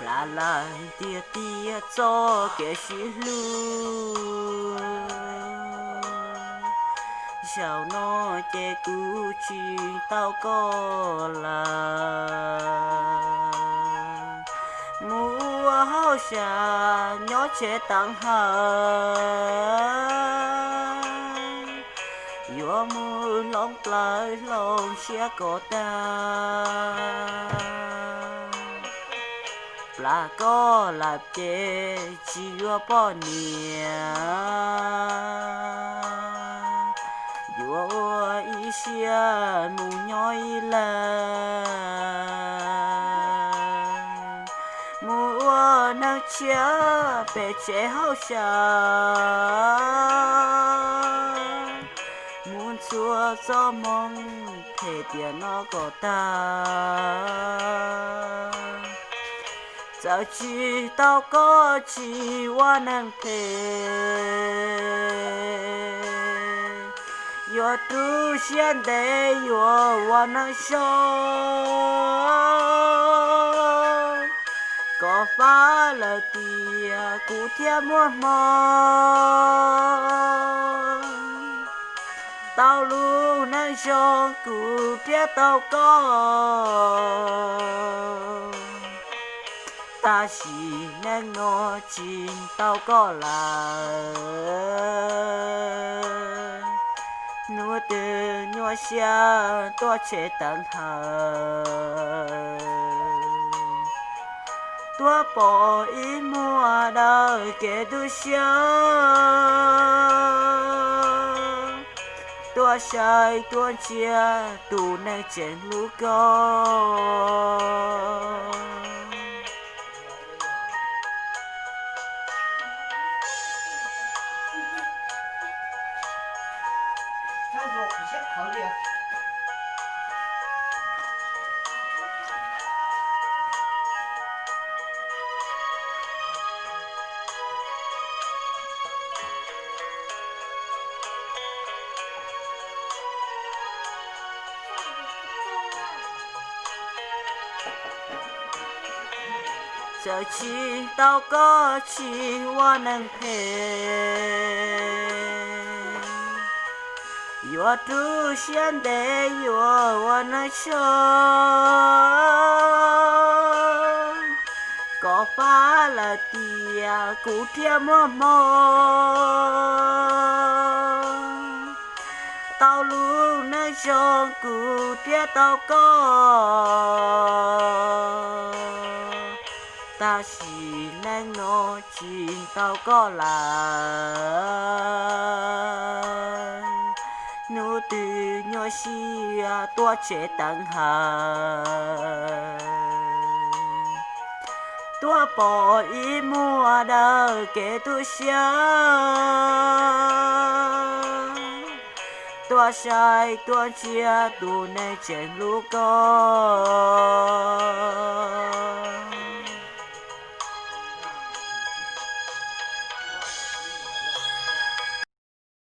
Cas lawm tiag tiag txoj kev sib hlub, zaum no ces kuv tsis tau koj lawm. Mus ua hauj sam nyob tsev teev hawm, yuav mus hloov plawv hloov siab kom tag. Plam koj lawm ces tsis yuav poj niam, yuav ua ib siab mus nyob ib leeg, mus ua neeg tshiab pem tsev hauj sam, mus ntxhua txoj hmoo phem tiam no kom tag. Txawm tsis tau koj tsis ua neeg phem, yuav tu siab ntev yuav ua neeg zoo, kom fab lawm tias kuv thiaj muaj hmoo. Tau lub neej zoo kuv thiaj tau koj, tab sis neej no tsis tau koj lawm. Hnub twg nyuaj siab tuaj tsev teev hawm, tuaj pom ib muag daws kev tu siab, tuaj saib tuaj ntsia tus neeg tseem hlub koj. Txawm tsis tau koj tsis ua neeg phem, yuav tu siab ntev yuav ua neeg zoo, kom fab lawm tias kuv thiaj muaj hmoo. Tau lub neej zoo kuv thiaj tau koj, tab sis neej no tsis tau koj lawm. Hnub twg nyuaj siab tuaj tsev teev hawm, tuaj pom ib muag daws kev tu siab, tuaj saib tuaj ntsia tus neeg tseem hlub koj.